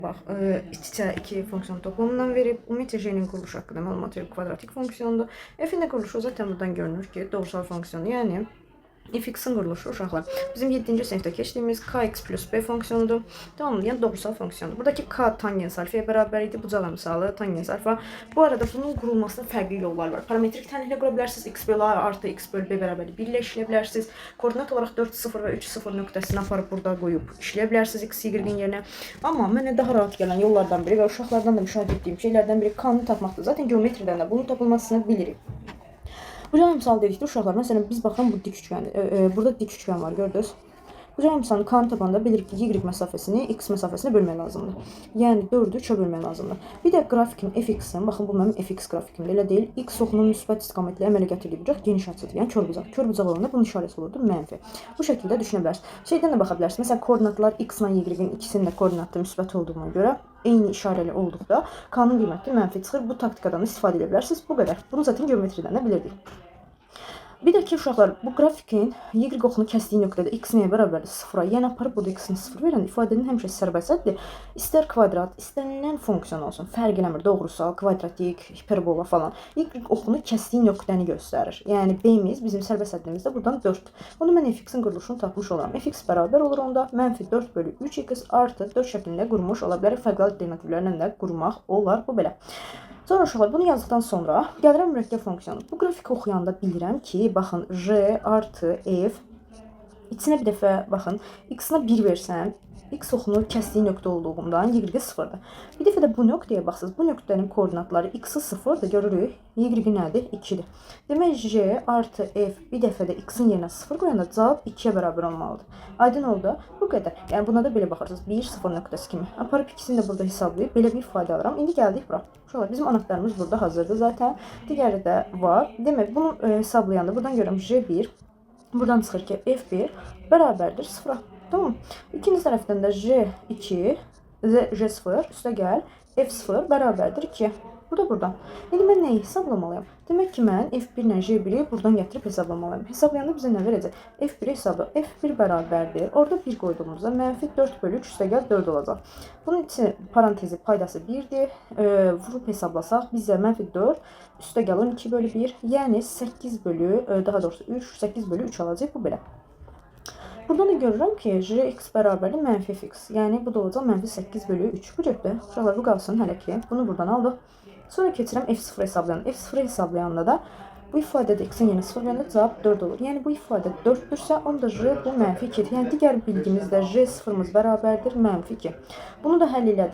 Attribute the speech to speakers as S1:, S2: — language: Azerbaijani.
S1: Bax, iç-içə iki fonksiyon toplamından verib. Ümumiyyətcə J-nin quruluşu haqqında məlumat verib, kvadratik fonksiyondur. F-in də quruluşu zaten buradan görünür ki, doğrusal fonksiyondur. Yəni fx-in quruluşu, uşaqlar, bizim 7-ci sinifdə keçdiyimiz kx plus b fonksiyonudur. Tamam mı? Yəni doğrusal fonksiyondur. Buradakı k tangens alfaya bərabər idi. Bucaq əmsalı tangens alfa. Bu arada bunun qurulmasının fərqli yolları var. Parametrik tənliklə qura bilərsiniz. X bölü a artı x bölü b bərabərdir 1 ilə işləyə bilərsiniz. Koordinat olaraq 4, 0 və 3, 0 nöqtəsini aparıb burada qoyub işləyə bilərsiniz x, y-in yerinə. Amma mənə daha rahat gələn yollardan biri və uşaqlardan da müşahidə etdiyim şeylərdən biri k-nı tapmaqdır. Zaten geometridən də bunun tapılmasını bilirik. Bu cür misal dedikdə, uşaqlar, məsələn, biz baxıram, bu dik üçgəndir. Burada dik üçgən var, gördünüz? Bu cür misalını k-nı tapanda bilirik ki, y məsafəsini x məsafəsinə bölmək lazımdır. Yəni 4-ü 3-ə bölmək lazımdır. Bir də qrafikin fx-in, baxın, bu mənim fx qrafikimdir, elə deyil. X oxunun müsbət istiqamətlə əmələ gətirdiyi bucaq geniş açıdır. Yəni kör bucaq. Kör bucaq olanda bunun işarəsi olurdu mənfi. Bu şəkildə düşünə bilərsiniz. Şeydən də baxa bilərsiniz. Məsələn, koordinatlar x ilə y-in ikisinin də koordinatı müsbət olduğuna görə, eyni işarəli olduqda k-nın qiyməti mənfi çıxır. Bu taktikadan istifadə edə bilərsiniz. Bu qədər. Bunu zaten geometridən də bilirdik. Bir də ki, uşaqlar, bu qrafikin y oxunu kəsdiyi nöqtədə x nəyə bərabərdir? 0-a. Yəni aparıb burada x-ni 0 verən ifadənin həmişə sərbəst həddi istər kvadrat, istənilən fonksiyon olsun, fərq eləmir, doğrusal, kvadratik, hiperbola falan. Y oxunu kəsdiyi nöqtəni göstərir. Yəni b-miz bizim sərbəst həddimizdə buradan 4. Bunu mən fx-in quruluşunu tapmış olaram. Fx bərabər olur onda mənfi 4 bölü 3x artı 4 şəklində qurmuş ola bilərik. Fərqli alternativlərlə də qurmaq olar. Bu belə. Sonra, uşaqlar, bunu yazdıqdan sonra gəlirəm mürəkkəb fonksiyonu. Bu qrafiki oxuyanda bilirəm ki, baxın, J artı F içinə bir dəfə baxın, x-nə 1 versəm, x oxunu kəsdiyi nöqtə olduğundan y 0-dır. Bir dəfə də bu nöqtəyə baxsaz, bu nöqtənin koordinatları x-i 0-dır, görürük. Y nədir? 2-dir. Demək J artı F bir dəfə də x-in yerinə 0 qoyanda cavab 2-yə bərabər olmalıdır. Aydın oldu? Bu qədər. Yəni buna da belə baxırsınız. 1, 0 nöqtəsi kimi. Aparıb ikisini də burada hesablayıb belə bir ifadə alıram. İndi gəldik bura. Uşaqlar, bizim anahtarımız burada hazırdır zaten. Digəri də var. Demək bunu hesablayanda buradan görürəm J1, buradan çıxır ki, F1 bərabərdir 0-a. Tamam. İkinci tərəfdən də J2 J0 üstə gəl F0 bərabərdir 2. Bu da buradan. İndi mən nəyi hesaplamalıyam? Demək ki, mən F1 ilə J1-i buradan gətirib hesaplamalıyam. Hesablayanda bizə nə verəcək? F1-i hesabla. F1 bərabərdir. Orada 1 qoyduğumuzda mənfi 4 bölü 3 üstə gəl 4 olacaq. Bunun içi parantezi paydası 1-dir. Vurub hesablasaq bizə mənfi 4 üstə gəl 12 bölü 1, yəni 8 bölü, daha doğrusu 3, 8 bölü 3 alacaq. Bu belə. Buradan da görürəm ki, Jx bərabərdir mənfi fx. Yəni bu da olacaq mənfi 8 bölü 3. Bu cəbdə. Uşaqlar, bu qalsın hələ ki. Bunu buradan aldıq. Sonra keçirəm f0 hesablayan. F0 hesablayanda da bu ifadədə x-in yerinə 0 verəndə cavab 4 olur. Yəni bu ifadə 4-dürsə, onda j bu mənfi 2-dir. Yəni digər bilgimizdə j0-mız bərabərdir mənfi 2. Bunu da həll elədik.